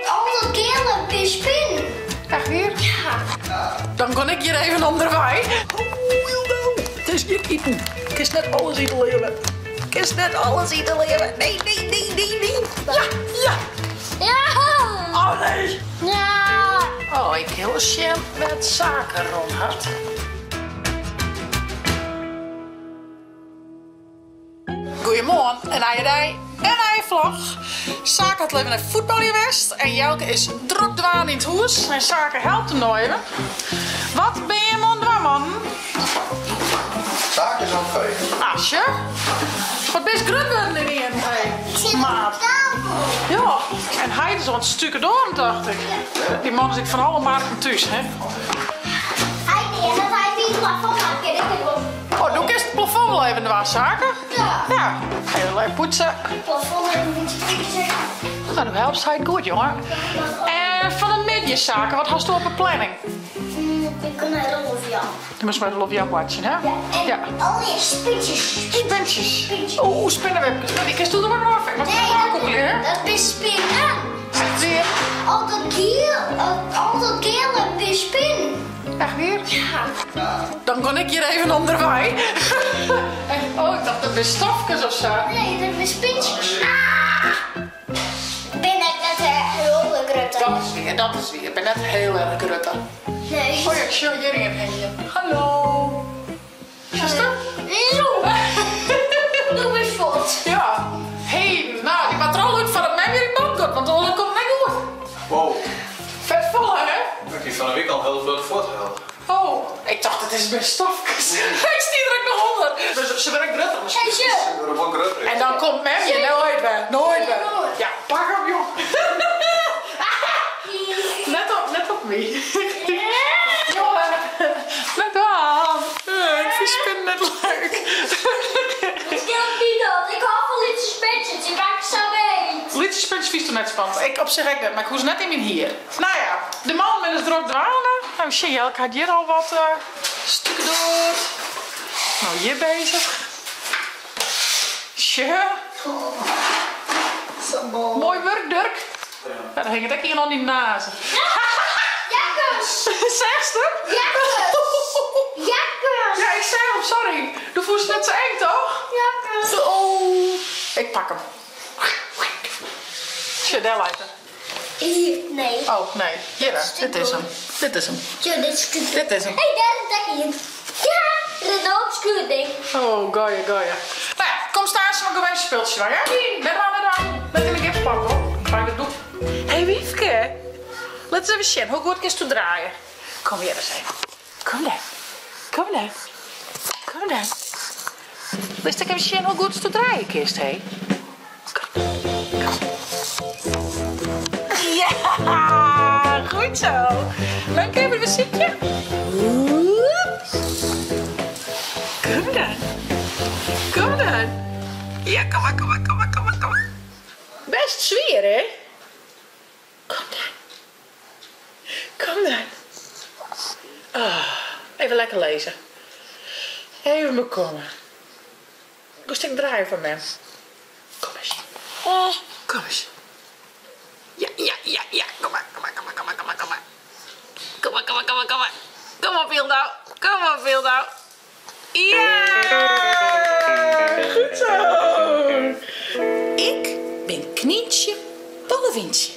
Al dat gele bin spinnen. Echt wier? Ja. Dan kon ik hjir even ûnderwei. Oh, Hildo, it is gjin iten. Kinst net alles ite leave. Kinst net alles ite leave. Nee, nee, nee, nee, nee. Ja, ja. Ja. Oh nee. Ja. Oh, ik hiel sjen wêr't Sake rûn hat. Goeiemoarn, in nije dei, in nije vlog. Sake hat even nei fuotbaljen west en Jelke is drok dwaande yn it hûs en Sake helpt him no even. Wat bin jim oan it dwaan, mannen? Sake is oan it feegen. Asje, wat bist grut wurden ynienen, hé, maat. Tafel. Ja, en heit is oan it stukadoaren, tocht ik. Dy man is ek fan alle markten thús, hè. Hy en dat hy myn plafond hat, kin ik it wol. Oh, do kinst it plafond wol even dwaan, Sake. Ja. Ja, even lekker poetse. Plafond even een bytsje poetse. Nou, do helpst heit goed, jonge. En fan 'e middei, Sake, wat hast do op 'e planning? Ik kom nei Rolf Jan. Do moatst mei Rolf Jan boartsjen, hè? Ja, en Ja. allegear spintjes. Spintjes. Spintjes. Oeh, spinnewebkes. Maar dy kinst do der mar ôf. Moatst Nee, net ôfkoepelje, hè? dat binne spinnen. Echt wier? Al dat giel, al dat gele binne spinnen. Echt wier? Ja. Dan kon ik hjir even ûnderwei. Oh, ik tocht dat binne stofkes of sa. Nee, dat binne spintjes. Ah! Bin ik net hiel grut. Dat is wier, dat is wier. Ik bin net hiel erch grut. Nee. Oh ja, ik sjoch hjir ien hingjen. Hallo. Sjochst do? Zo. Doe bist fuort. Ja. Hé, nou, dy moat der al út foardat mem hjir yn bad giet, want oars komt it net goed. Wow. Fet folle, hè? Ik hie fan 'e wike al hiel bot fuorthelle. Oh, ik tocht it is by stofkes. Ik stie der ek noch ûnder. Dus se wurde ek grutter miskien. Hey, sjoch. Se wurde wol grutter. En dan komt mem hjir noait wer. Noait wer. Ja, pak him jong. Net op, net op my. Jonge, net dwaan. Ik fyn spinnen net leuk. It skeelt my dat. Ik hâld fan lytse spintsjes, dy pak ik sa beet. Lytse spintsjes fynsto net spannend. Ik op sich ek net, mar ik hoech se net yn myn hier. No ja, de mannen binne dus drok dwaande. Nou, sjen, Jelke hat hjir al wat stukadoard. No, hjir bezich. Sjoch. Moai wurk, Durk. Ja, der hinget ek ien oan dyn noaze. Jakkes! Seachst it? Jakkes! Jakkes! Ja, ik seach him, sorry. Do fûnst it net sa eng, toch? Jakkes! Oh, ik pak him. Sjoch, dêr leit er. Hier, nee. Oh, nee. Hjir, dit is him. Dit is him. Sjoch, dit is Dit is him. Hé, dêr is ek ien. Ja, dit is ook skuurding. Oh, goeie, goeie. Nou ja, kom staan, ik go even spultsje dwaan, ja? Net dwaan, net dwaan. Net yn de gipspak, hoor. Ga ik dat doen. Hé, Wiefke. Lit ris even sjen, hoe goed kinst do draaie? Kom hjir ris even. Kom dêr. Kom dêr. Kom dêr. Litst ek even sjen hoe goed do draaie kinst, hé? Kom. Kom. Ja, goed zo. Leuk even een muziekje. Kom dan. Kom dan. Ja, kom maar, kom maar, kom maar, kom maar, kom maar. Best swier, hè? Kom dan. Kom dan. Ah, even lekker lizze. Even bekomme. Koest ik draaien foar mem? Kom ris. Oh. Kom ris. Ja, ja, ja, ja. Kom mar, kom mar, kom mar, kom mar, kom mar, kom mar. Kom mar, kom mar, kom mar, kom mar. Kom op, Hildo. Kom op, Hildo. Ja! Goed zo. Ik bin Knyntsje Bollewyntsje.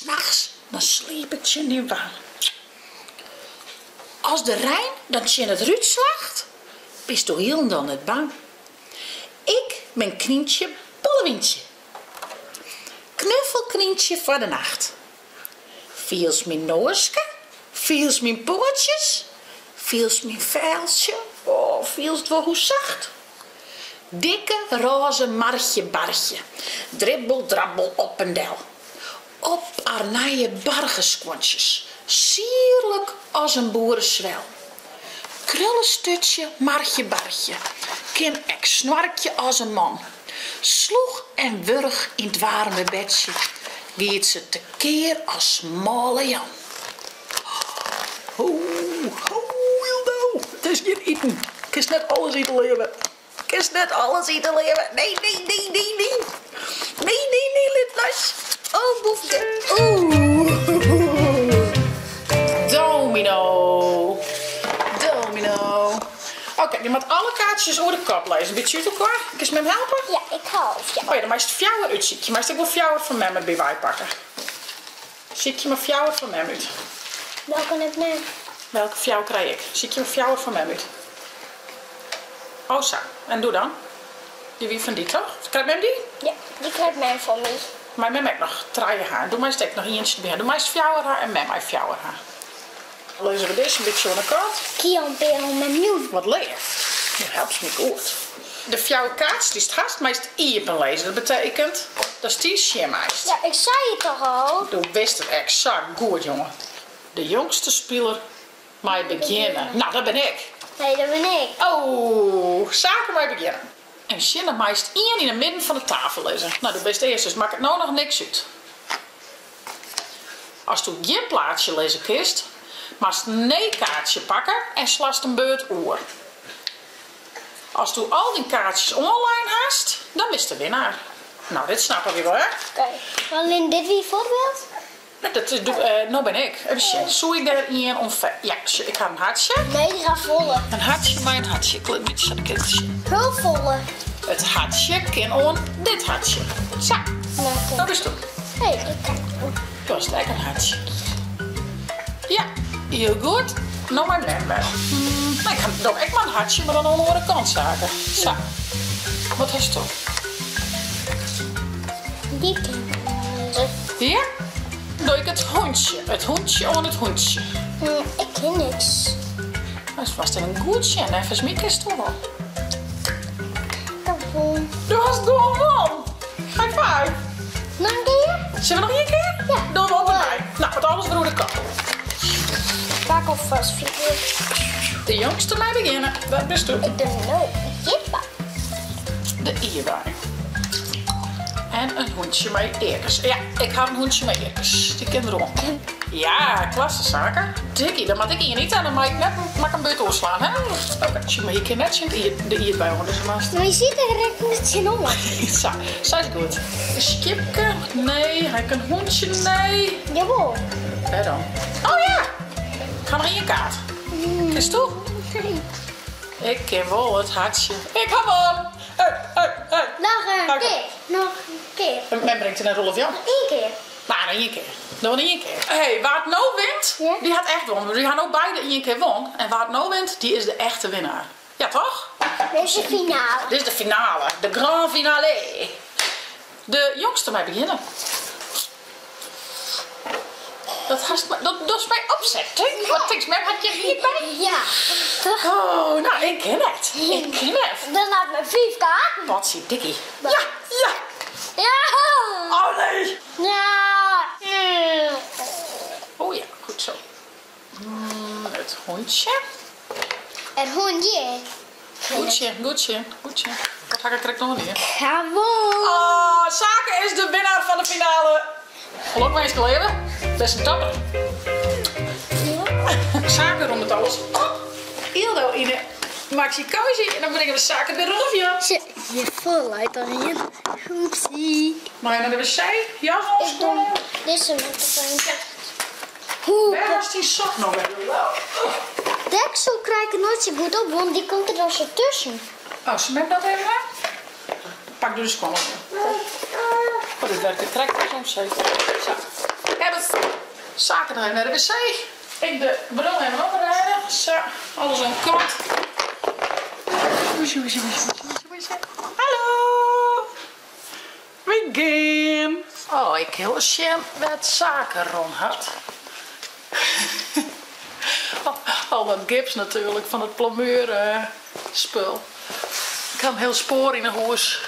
Nachts dan sliep ik tsjin dyn wang. As de rein dan tsjin it rút slacht, bisto hielendal net bang. Ik bin Knyntsje Bollewyntsje. Knuffelknyntsje foar de nacht. Fielst myn noaske, fielst myn poatsjes, fielst myn feltsje, oh, fielst wol hoe sacht. Dikke rôze marchje barchje, dribbel drabbel op en del. Op har nije bargeskuontsjes, sierlik as in boereswel. Krullesturtsje marchje barchje, kin ek snoarkje as in man. Slûch en wurch yn 't waarme bedsje, giet se tekear as mâle Jan. Ho, ho, Hildo, it is gjin iten. Kinst net alles ite leave. Kinst net alles ite leave. Nee, nee, nee, nee, nee. Nee, nee, nee, lit los. boefke. Oeh. Domino. Domino. Oké, je moat alle kaartsjes oer de kop lizze. In bytsje út elkoar. Kinst mem helpe? Ja, ik help ja. Oh ja, dan meist fjouwer útsykje. Meist ek wol fjouwer fan mem derby wei pakke. Sykje mar fjouwer fan mem út. Welke ik nu? Welke fjouwer krij ik? Sykje mar fjouwer fan mem út. Oh sa. En doe dan? Dy wie fan dy toch? Krijt mem dy? Ja, dy krijt mem fan my. Mei mem ek noch trije ha. Doe meist ek noch ientsje derby ha. Doe meist fjouwer ha en mem mei fjouwer ha. Dan lizze we dizze in bytsje oan de kant. Kion peal mem jûn. Wat leaf. Do helpst my goed. De fjouwer kaartsjes dy'tst hast meist iepen lizze. Dat betekent datst dy sjen meist. Ja, ik sei it toch al? Do wist it eksakt goed, jonge. De jongste spiler mei begjinne. Nou, dat bin ik. Nee, dat bin ik. Oh, Sake mei begjinne. En sjen, dan meist ien yn 'e midden fan de tafel lizze. No, do bist earst, dus makket no noch niks út. Asto gjin plaatsje lizze kinst, moatst in nee-kaartsje pakke en slast in beurt oer. Asto al dyn kaartsjes oanlein hast, dan bist de winnaar. No, dit snappe wy wol, hè? Oké, want dit wie foarbyld? Dat is, no bin ik. Even sjen, soe ik dêr ien oan Ja, sjoch, ik ha in hartsje. Nee, dy ha folle. In hartsje mei in hartsje. Ik lit in bytsje sa'n kindertsje. Hiel folle. It hartsje kin oan dit hartsje. Sa. No bist do. Nee, ik kin ook. Do hast ek in hartsje. Ja, hiel goed. No mei mem wer. Hmm, ik ha doch ek mar in hartsje, mar dan oan de oare kant, Sake. Sa. Wat hast do? Dy kin ik oanlizze. Ja? Doe ik it hûntsje. It hûntsje oan it hûntsje. Ik kin niks. Moatst vast even goed sjen, neffens my kinst do wol. Ik ha wûn. Do hast gewoan wûn. High five. Noch in kear? Sille we noch ien kear? Ja. Dogge we op 'e nij. No, wat alles wer oer de kop. Pak alvast figuur. De jongste mei begjinne. Dat bist do. Ik doe no jippa. De ierbei. En in hûntsje mei earkes. Ja, ik ha in hûntsje mei earkes. Dy kin deroan. Ja, klasse Sake. Dikkie, dan moat ik ien ite en dan mei ik net mei ik in beurt oerslaan, hè? Oké, sjoch mar, je kin net tsjin de ierdbei oan, dus dan moatst. Mar je siet der ek net tsjinoan. Sa, sa is goed. In skiepke? Nee. Ha ik in hûntsje? Nee. Jawol. Wêr dan? Oh ja! Ik ha noch ien kaart. Kinst do? Nee. Ik kin wol it hartsje. Ik ha wûn! Hey, hey, hey. Noch in kear, noch in kear. Mem bringt it nei Roelof Jan. Noch ien kear. No, noch ien kear. Noch ien kear. Hey, wa't no wint, dy hat echt wûn. Wy ha no beide ien kear wûn. En wa't no wint, dy is de echte winnaar. Ja, toch? Dit is de finale. Dit is de finale. De grand finale. De jongste mei begjinne. Dat hast my, dat dochst my opset, tink. Wat tinkst, mem hat hjir hier by? Ja. Oh, no, ik kin it. Ik kin it. Dan laat me 5 kaarten. Potsydikkie. Ja, ja. Ja. Oh nee. Ja. Oh ja, goed zo. It hûntsje. It hûntsje. Goedsje, goedsje, goedsje. Wat ha ik krekt noch dien? Ga won. Oh, Sake is de winnaar fan de finale. Gelokwenske leave. Bist in topper. Ja. Sake rûmet alles op. Hielendal yn de Maxi Cosi en dan bringe we Sake by Roelof Jan. Je voluit erin. Oepsie. Mei nei de wc? Jas oan? Dizze met de ja. Hoe? Wêr hast dyn sok no wer? Deksel krij ik nooit zo goed op, want die komt er dan zo tussen. Oh, ze merkt dat even? Pak doe de skuon op. Oh, dit werkt krekt as om zeker. Zo. Hebben Sake nog even naar de wc. Ik de bril even oprijden. Zo, alles aan kant. Hallo! We gean! Oh, ik hiel sjen wêr't Sake rûn hat. Al dat gips natuerlik fan it plamuerspul. Ik ha in hiel spoar yn 'e hûs.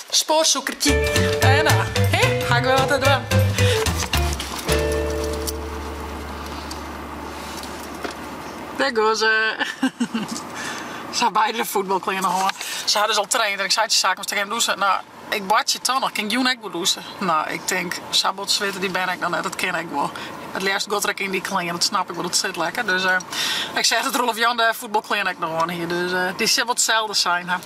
Spoarzoekertje. En nou, hè, ha ik wer wat te dwaan. Dêr gean se. Se ha beide de fuotbalklean noch oan. Se ha dus al traind en ik sei tsjin Sake, moatst ek even dûse? No, ik boartsje toch noch, kin ik jûn ek wol dûse? No, ik tink, sa bot switte dy bern ek noch net, dat kin ek wol. It leafst giet er ek yn dy klean, dat snap ik wol, dat sit lekker. Dus ik seach dat Roelof Jan de fuotbalklean ek noch oan hie, dus dy sil wol itselde sein ha.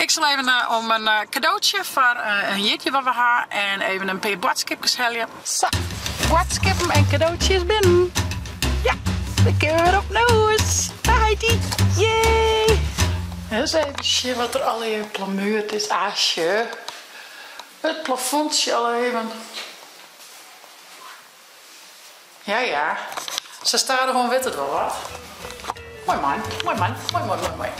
Ik sil even eh, om in eh, kadootsje foar eh, in jierdei wat we ha en even in pear boadskipkes helje. Sa, boadskippen en kadootsjes binnen. Ja, dan kinne we wer op nei hûs. Dag Heidi. Yay! Ris even sjen wat der allegear plamuerd is. Ah, sjoch. It plafondtsje al even. Ja, ja. Sa stadichoan wurdt it wol wat. Moai man, moai man, moai, moai, moai, moai.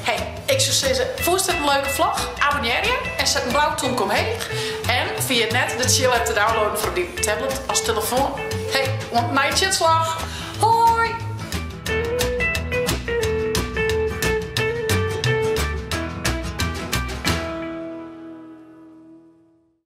Hey, ik soe sizze, fûnst dit in leuke vlog? Abonnearje en set in blau tûmke omheech. En ferjit net de Tsjil app te downloaden foar op dyn tablet as telefoan. Hey, oant nije tsjinslach!